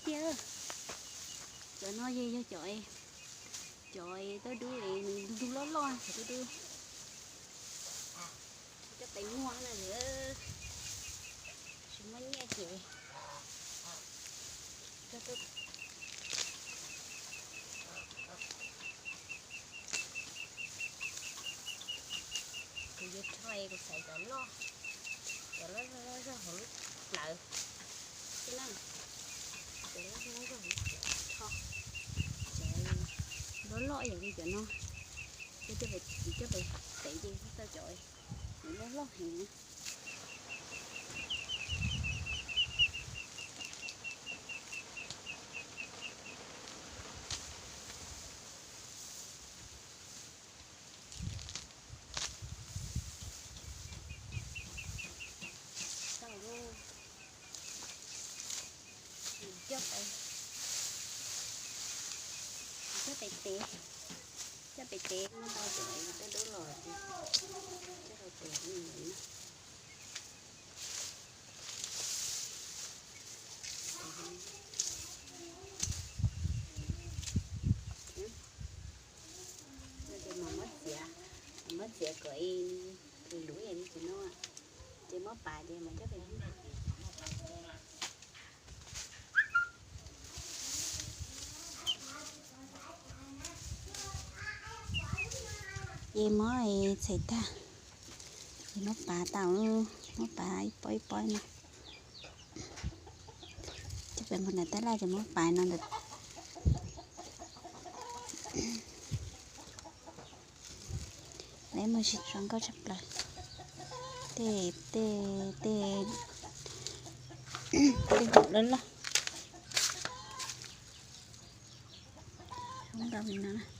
Cov no yog cov, cov tab dub, nws ntug loj loj, cov tab dub. Coj pem muag na, tsis muaj nyiaj ces kuv yuav rho, kuv xaiv cov loj, cov loj loj zog hauv lub plawv xwb na. Cov loj loj zog hauv lub plawv rho. Cov loj loj yam li cov no, coj pem tev ces tau cov loj loj heev. Tau lawm, coj pem, coj pem tev, coj pem tev muab tau cov tab dub los ces coj los tev na. Ces mam muab txiav, mam muab txiav kom ib lub yam li cov no, ces muab pav ces mam coj pem. Ces muab txhais tag, ces muab pav tau, muab pav ib pob ib pob no. Coj pem mus nram tab laj ces muab pav no ntawm. Lawv muaj zoo nkauj tshaj plaws. Tej, tej, tej, tej hum loj loj. Zoo nkauj li no.